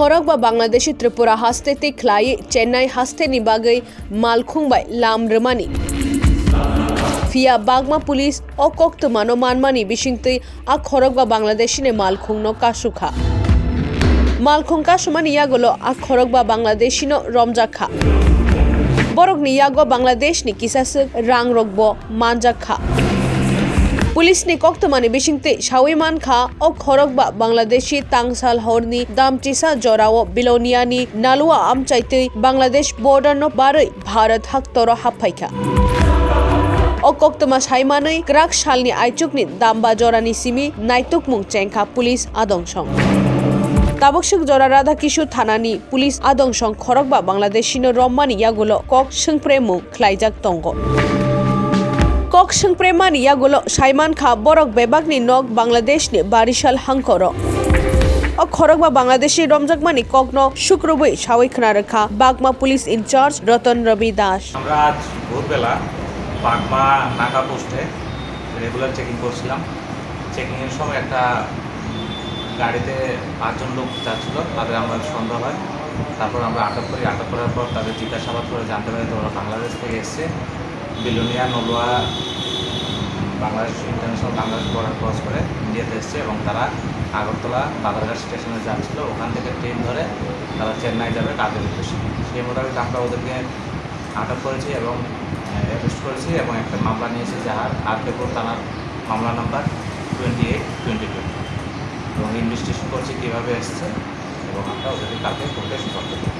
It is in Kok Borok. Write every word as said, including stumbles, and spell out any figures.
Khorokba Bangladeshi Tripura haste tei khlai Chennai haste ni bagwi malkhung bai lam rwmani. Phiya bagma police o koktwmano manmani bisingtwi a khorokba Bangladeshi ni malkhungno kasukha. Malkhung kasumani yagulo a khorokba Bangladeshi no romjakha. Borokni yago Bangladesh ni kisaswk rangrokbo manjakha. Police ni koktwmani bisingtwi sawi mankha, o khorokba Bangladeshi tangsal horni damchisa jorao Biloniani Nalua amchaitwi Bangladesh border no barwi Bharat haktoro haphaikha. O koktwma saimanwi kwrak salni aichukni damba jorani simi naitukmung chengkha police adongsong. Tabukswk jora Radhakishore thanani police adongsong khorokba Bangladeshino rommani yagulo kok swngpremung khlaijak tongo. Kok swngpremmani yagulo saimankha borok bebakni nok Bangladeshni Barishal hangkoro. O khorokba Bangladeshi romjakmani kokno sukrubwi sawi khna rwkha bagma police in charge Ratan Ravi Das. আমরা আজ ভোরবেলা বাগমা নাকা পোস্টে regular checking করছিলাম। চেকিংয়ের সময় একটা গাড়িতে পাঁচজন লোক যাচ্ছিল, তাদের আমরা সন্দেহ হয়। তারপর আমরা আটক করি। আটক করার পর তাদের জিজ্ঞাসাবাদ করে জানতে পারি যে ওরা বাংলাদেশ থেকে এসছে। বিলোনিয়া নলুয়া, উম, বাংলাদেশ, ইন্টারন্যাশনাল বাংলাদেশ বর্ডার ক্রস করে ইন্ডিয়াতে এসছে এবং তারা আগরতলা বাজারঘাট স্টেশনে যাচ্ছিল। ওখান থেকে ট্রেন ধরে তারা চেন্নাই যাবে কাজের উদ্দেশ্যে। সেই মোতাবেক আমরা ওদেরকে আটক করেছি এবং, আহ, অ্যারেস্ট করেছি এবং একটা মামলা নিয়েছি, যাহার আর কে পুর থানার মামলা number twenty eight twenty twenty. এবং ইনভেস্টিগেশন করছি কীভাবে এসছে এবং আমরা ওদেরকে কালকে কোর্টে সোপর্দ করব।